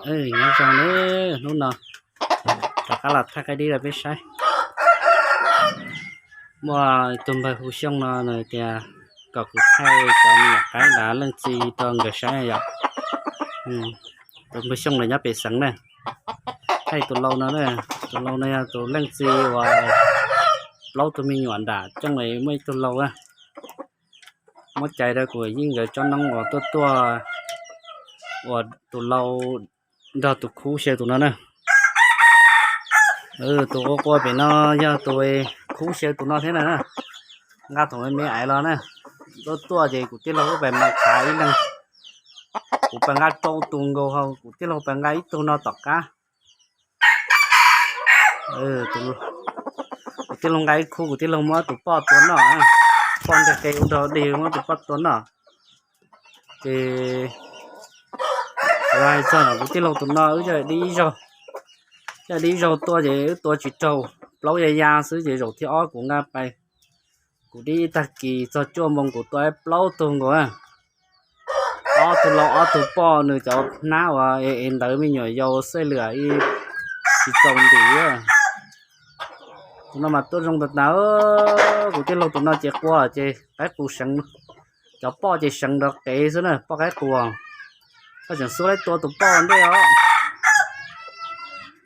Nyob zoo nawb, hnub no rov qab los thaij qaib dib rau peb saib. Muaj tus npawg hu Xyooj no nws tias kom kuv thaij cov me nyuam qaib nrad leej txiv rau nkawd saib yom. Tus npawg Xyooj no nyob pem xeev na. Thaij tus lau no, tus lau no yog tus leej txiv uas plaub tug me nyuam nram Xyooj es muaj ib tug lau. Muab cais rau kuv yeej nkawd tsob noob uas tuaj tuaj uas tus lau nrog tus khub xyaw tus no na. Tus qua qua pem no yog tus khub xyaw tus no thiab na. Nqa thaum me me ais los na, tuaj tuaj ces kuv tij laug pais nqa khav ib leeg. Kuv pais nqa rau tus nkaus, kuv tij laug pais nqa ib tug no tom qab. Kuv tij laug nqa ib khub, kuv tij laug muab tus poj tua noj. Poj nteg qe ua dog dig muab tus poj tua noj. Ces hais txog kuv tij laug tus no wb coj dib ib zaug, coj dib ib zaug tuaj ces wb tua tsis raug, plaub ya ya xwb ces zaum thib ob kuv nqa pais. Kuv dib ib tag kis txog cuaj moo kuv tua plaub tug nkaus. Ob tug lau ob tug poj, nws cov hnab uas es ntawd me nyuam yaus xej lwm ib tsis txaus ntim. Tus no mas tuaj zoo tas tas. Kuv tij laug tus no ces qua ces qaib qus seev, cov poj ces seev nrov qev xwb na, poj qaib qus. Koj tseem xub laib tua tus poj ntej os.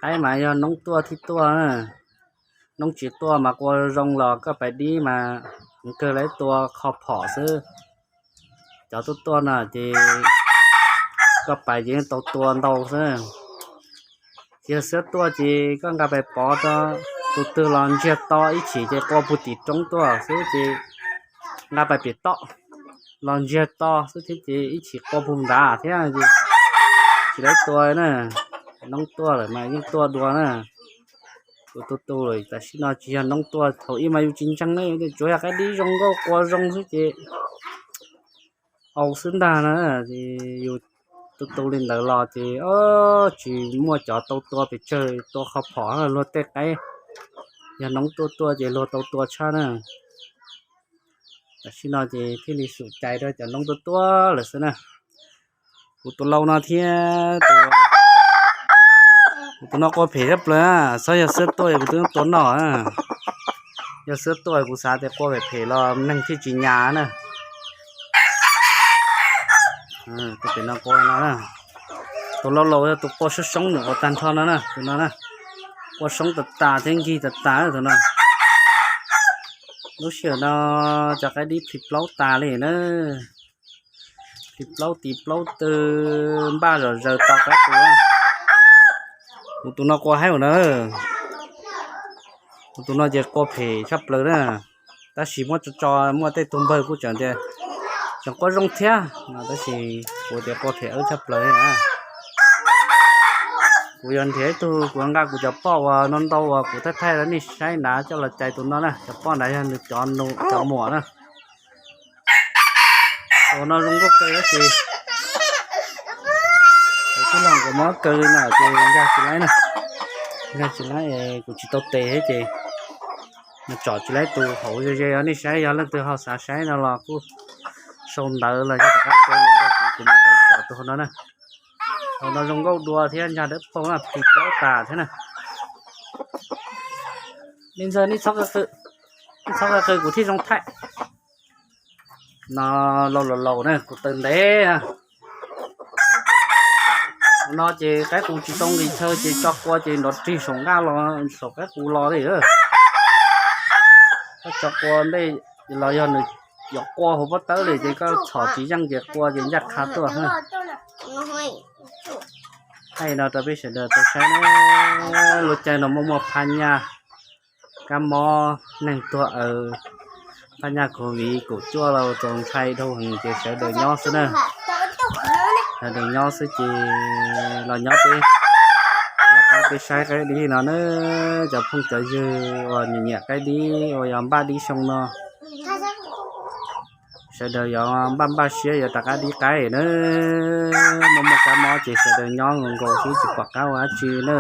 Qaib mas yog noob tuaj thiaj tuaj, noob tsis tuaj mas qua zoo los koj pais dib mas kawg laib tua kho phom xwb. Cov tuaj tuaj no ces koj pais ces yeej tau tua ntau xwb. Tsis yog xwb tuaj ces koj nqa pais pov rau, tus twg los ntsiag to ib chim ces qua puag tim roob tuaj xwb ces nqa pais pem toj los ntsiag to xwb thiab ces ib chim qua puag nrad thiab ces tsis laib tua na. Noob tuaj lawm mas yeej tuaj dua na. Kuv tu tu lawm tam sim no tsis yog noob tuaj, thaum ub mas yus tsis ntseeg ne, tsuav yog qaib dib zoo nkauj qua zoo xwb ces au xwb ntag na. Yus tu tu li ntawd los ces tsis muaj cov tau tua pes tsawg, tua qhov phom luag tej qaib. Yog noob tuaj tuaj ces luag tau tua tshaj na. Tam sim no ces thiaj li xum cai rau cov noob tuaj tuaj lawm xwb na. Kuv tus lau no thiab kuv tus no qua phem tshaj plaws, txhob yog xwb tuaj kuv twb tua noj. Yog xwb tuaj kuv xav tias qua phem phem los neeg thiaj tsis nyas na. Tus pem no qua no, tus lau laus yog tus qua soob soob nws qua tag nrho no na, tus no na. Qua soob tas tas thiab nkig tas tas tus no. Lub sij hawm no cov qaib dib plhis plaub tas li na. Plhis plaub tis plaub tw, npaj zom zaws tos qaib qus. Kuv tus no qua haib ua na. Kuv tus no ces qua phem tshaj plaws na. Tab sis muab tso tso muaj tej tug npawg kuj tseem tias tseem qua zoo thiab no, tab sis kuv tias qua phem awb tshaj plaws. Kuv yuav nrhiav ib tug, kuv nqa kuv cov poj uas no ntau uas kuv thaij thaij rau nej saib nrad coj los cais tus no na. Cov poj nrad yog nws cov nus cov muam na. Tus no zoo nkauj kawg tab sis kuv tij laug nkawd mob kawg li no ces nkag tsis laib na. Nkag tsis laib, kuv tsis tau tes thiab ces nws tsom tsis laib tus hauv ze ze os. Nej saib yog leej twg ho xav saib no los kuj sau ntawv los yog rov qab sau lus rau kuv, kuv mam tsom tus hauv no na. Hauv no zoo nkauj dua thiab ntsa dawb paug na, plhis plaub tas thiab na. Me ntxawg, nej txhob qw, kuv thiaj zoo thaij. No laus laus laus na, kuv taw ntev na. No ces qaib qus tsis tau nqis chaw ces tso qua ces nrov rig saum nqaj los saum qaib qus los li. Koj tso qua ntej los yog nws yuav qua hauv pob tawb li ces koj txhom tsis yeej ces qua ces ncaj qha tuaj. Thaij no rau peb sawv daws tau saib na. Lub caij no muaj muaj phaj nyaj, kab mob, neeg tuag aws, phaj nyaj covid kaum cuaj los txaus ntshai dhau heev ces sawv daws nyob xwb na. Sawv daws nyob xwb ces los nyob peb, los pab peb saib qaib dib no na. Cov phooj cov ywg uas nyiam nyiam qaib dib uas yog npaj dib xyoo no, sawv daws yuav npaj npaj siab yuav rov qab dib qaib na. Muaj muaj kab mob ces sawv daws nyob nkaus nkaus xwb tsis pom qab ua dab tsi na.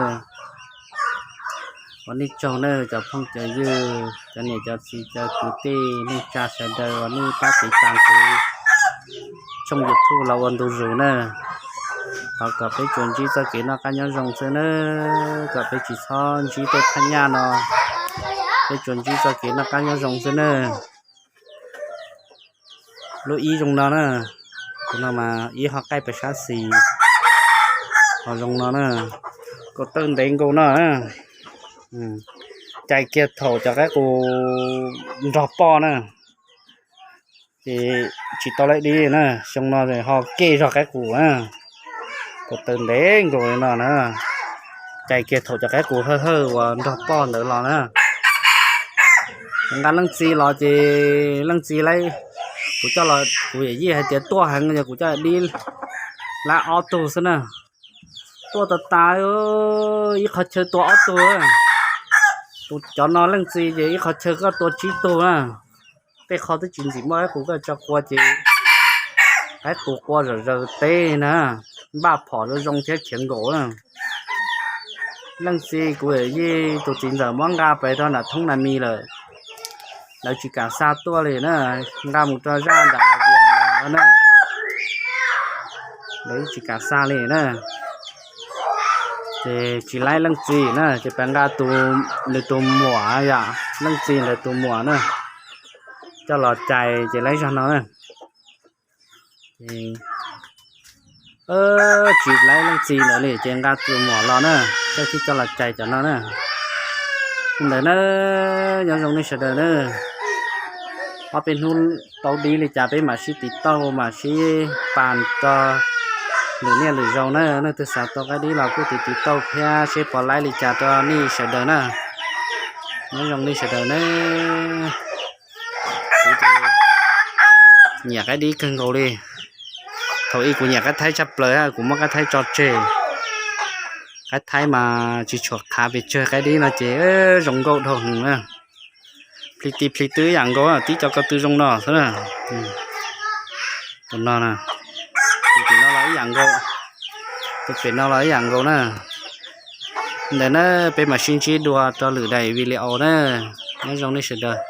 Ua nej tsaug na cov phooj cov ywg, cov niam cov txiv cov kwv tij neej tsa sawv daws uas nej pab tiv tas kuv tshooj YouTube los ua ntu zus na. Thov kom peb tsuas ntsib txoj kev noj qab nyob zoo xwb nawb, kom peb tsis txhob ntsib tej phab nyaj no, peb tsuas ntsib txoj kev noj qab nyob zoo xwb nawb. Lub ib zoo no na, tus no mas ib ho qaij pes sab xis, ho zoo no na, kaum tawm ntev nkaus no. Cais kiag thaum cov qaib qus nrog poj na, ces tsis tau laib dib na, xyoo no ho kej zog qaib qus na, kaum tawm ntev nkaus li no na. Cais kiag thaum cov qaib qus hawj hawj uas nrog poj ntawd los na. Nqa leej txiv los ces leej txiv laib, kuv coj los kuv yawm yij hais tias tuaj heev ces kuv coj dib lab ob tug xwb na. Tuaj tas tas, ib qhov chaw tua ob tug. Tus cov no leej txiv ces ib qhov chaw koj tua tsib tug na. Tej qho twb tsis ntxim muaj qaib qus koj tso qua ces qaib qus qua zom zaws teb na, npaj phom zoo zoo thiab khiav nkaus na. Leej txiv kuv yawm yij tus txiv ntxawm muab nqa pes rau nram thoob nas mis lawm, lawv tsis kam xa tuaj li na, nqa mus rau zaj nram na, lawv tsis kam xa li na. Ces tsis laib leej txiv na, ces peb nqa nws tus muam yom, leej txiv ntawd tus muam na, coj los cais ces laib zog no na. Tsis laib leej txiv ntawd li ces nqa tus muam los na, thiaj coj los cais cov no na. Ntawd na, nyob zoo nej sawv daws na. Ob peb hnub tau dib li cas peb mam sib tiv tauj mam sib pas rau lwm niaj lwm zaus na. Leej twg xav tau qaib dib los kuj tiv tiv tauj thiab seb puas laib li cas rau nej sawv daws na. Nyob zoo nej sawv daws na. Kuv nyiam qaib dib kawg nkaus li. Thaum ub kuv nyiam qaib thaib tshaj plaws, kuv muab qaib thaib tso tseg. Qaib thaib mas tsis tshua qhav pes tsawg, qaib dib no ces zoo nkauj dhau heev na. Plhis tis plhis tw ib yam nkaus, tib co ko tw zoo no xwb na. Tus no, tus pem no los ib yam nkaus, tus pem no los ib yam nkaus na. Ntawd na, peb mam sib ntsib dua rau lwm daim video na. Nyob zoo nej sawv daws.